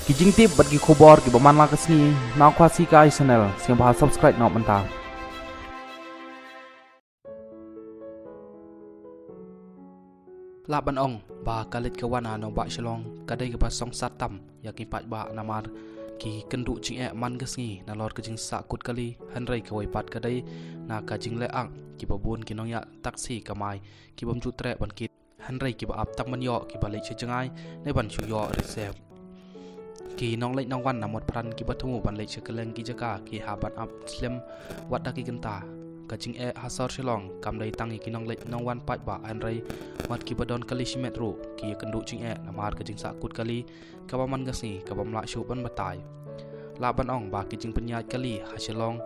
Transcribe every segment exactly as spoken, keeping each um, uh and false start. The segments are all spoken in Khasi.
Ki jingtip bad ki khubor kiba man la ka sngi na Khasi Kai Channel, sngewbha subscribe noh mynta. Lah ban ong ba ka leit ka wan ha Nongbah Shillong ka dei kaba song sat tam ïa ki paidbah namar ki kynduh jingeh man ka sngi nalor ka jingsah kut kali, hynrei kawei pat ka dei na ka jingleh ak kiba bun ki nongïah taxi kamai ki bym ju treh ban kit, hynrei kiba ap tang ban ïoh kiba leit sha jngai ne ban shu ïoh reserve. Ki nongleit nongwan na Motphran kiba thmu ban leit sha kylleng ki jaka ki hap ban ap slem wat da ki kynta. Ka jingeh ha sor Shillong kam dei tang ïa ki nongleit nongwan paidbah, hynrei wat kiba don kali shimet ruh ki ïakynduh jingeh namar ka jingsah kut kali kaba man ka sngi kaba ym lah shuh ban batai. Lah ban ong ba ki jingpynïaid kali ha Shillong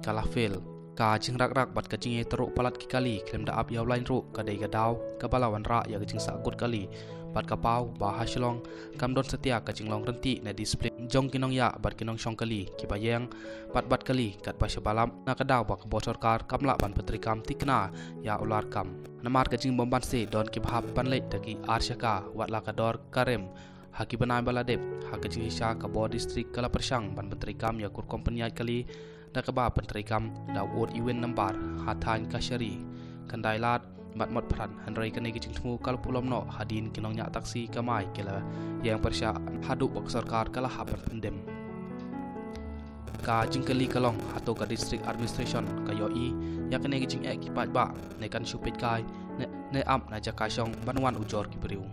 ka la fail. Ka jingrakrak bad ka jingïatrok palat ki kali khlem da ap ïa u lain ruh ka dei ka daw kaba la wanrah ïa ka jingsah kut kali. Bad ka paw ba ha Shillong kam don satia ka jinglong rynti ne disiplin jong ki nongïah bad ki nongshong kali kiba ïeng bad bat kali katba sha ba lap, na ka daw ba ka bor sorkar kam lah ban pyntreikam thikna ïa u larkam. Namar ka jingbymbanse don kiba hap ban leit da ki ar shaka wat la ka dor ka rem. Ha ki bnai ba la dep, ha ka jingshisha ka bor district ka la pyrshang ban pyntreikam ïa ka rukom pynïaid kali da kaba pyntreikam da u ot iwin nambar ha thaiñ Kashari, Khyndai Lad bad Motphran, hynrei kane ka jingthmu ka la pulom noh hadien ki nongñiah taxi kamai ki la ïeng pyrshah haduh ba ka sorkar ka la hap ban pyndem. Ka jingkylli ka long, hato ka District Administration ka ïohi ïa kane ka jingeh ki paidbah ne kan shu peit kai ne, ne ap na jaka shong ban wan ujor ki briew.